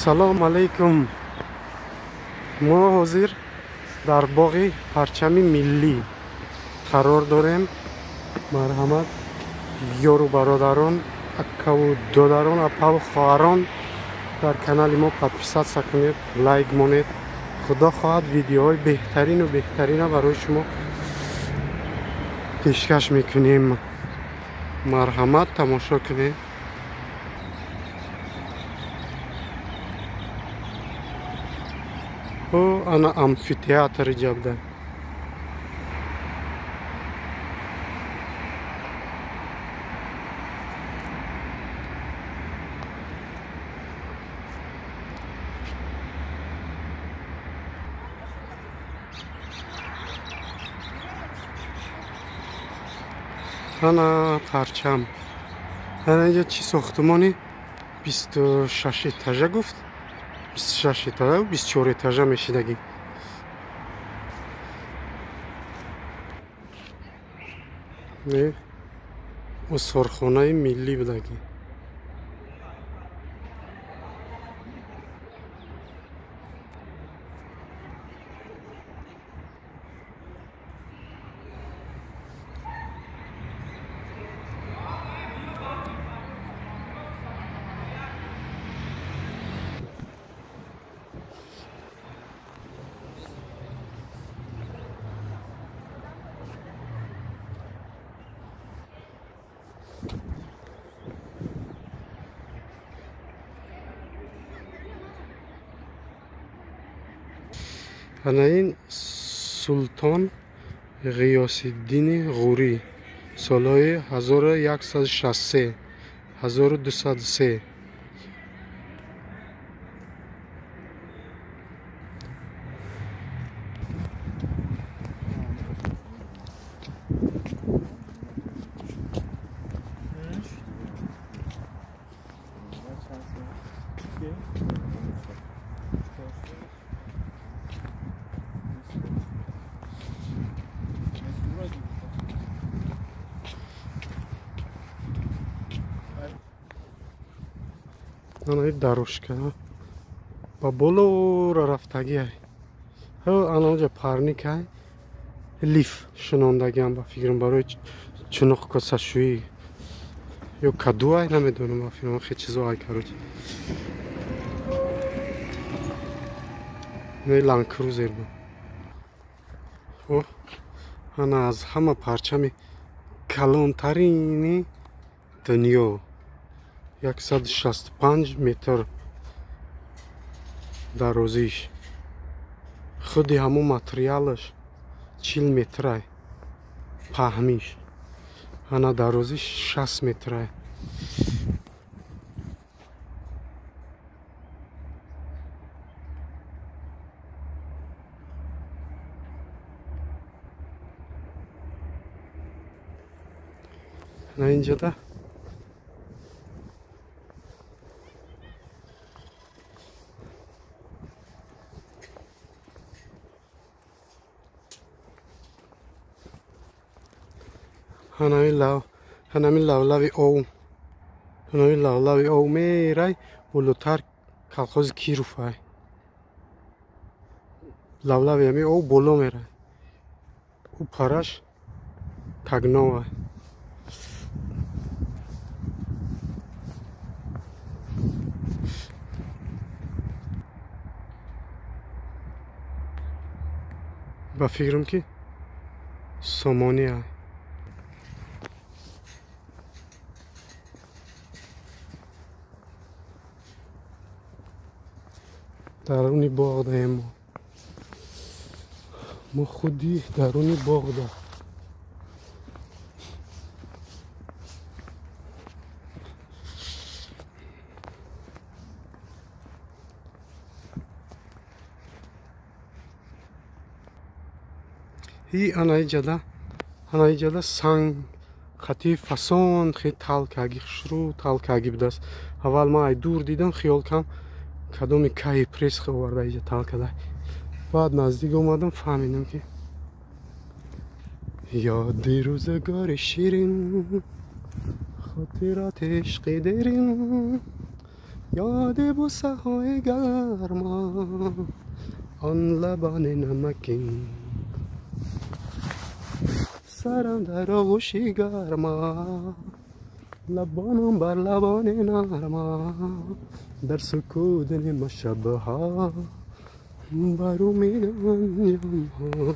Салом алейкум. Мо ҳозир дар боғи парчами миллӣ қарор дорем. Марҳамат, ёру бародарон, акаву додарон, апаву хоҳарон, дар канали мо подписаться кунед, лайк монед. Худо хоҳад видеоҳои беҳтарину беҳтарина барои шумо пешкаш мекунем. Марҳамат, тамошо кунед. Ана амфитеатри ҷабда. Ана парчам. Ана инҷа чӣ сохтумони 26 этажа гуфт. 26 этажа, 24 этажа мешидагӣ. Не, осорхонаи миллӣ будагӣ. Ана ин Султон Ғиёсиддини Ғурӣ, солҳои 1163 1203. Ана дорожка ба болора рафтагиай. Ана онҷа парникай, лиф шинондагиам ба фикрам барои чуноқ косашӯӣ ё кадуай, намедонам, ба фикрам хе чизо ай, короче. Не ланкрузер бу. О, ана аз ҳама парчами калонтарини дунё. 165 метр дарозиш. Худи ҳамун материалаш 40 метрай паҳмиш. Ана дарозиш 60 метрай. На инҷода ҳанами лавлави ов, ҳанами лавлави ов мерай болотар колхози Кировай. Лавлави ҳами ов боло мерай. Ӯ параш тагновай. Ба фикрам ки Сомониай. Даруни боғ даем мо. Мо худи даруни боғ да. И ана иҷада, ана иҷада санг хати фасон хе талкаги хушрӯ талкаги будааст. Аввал ман ай дур дидам, хиёл кам кадоми кайи пресс оварда иҷа талкада. Баъд наздик омадам, фаҳмидам ки ёди рӯзгори ширин, хотироти ишқи дерин. Ёди бусаҳои гарма, он лабони намакин. Сарам дар оғӯши гарма, лабонам бар лабони нарма, дар сукути нимашабҳо бар умедам ҷонҳо.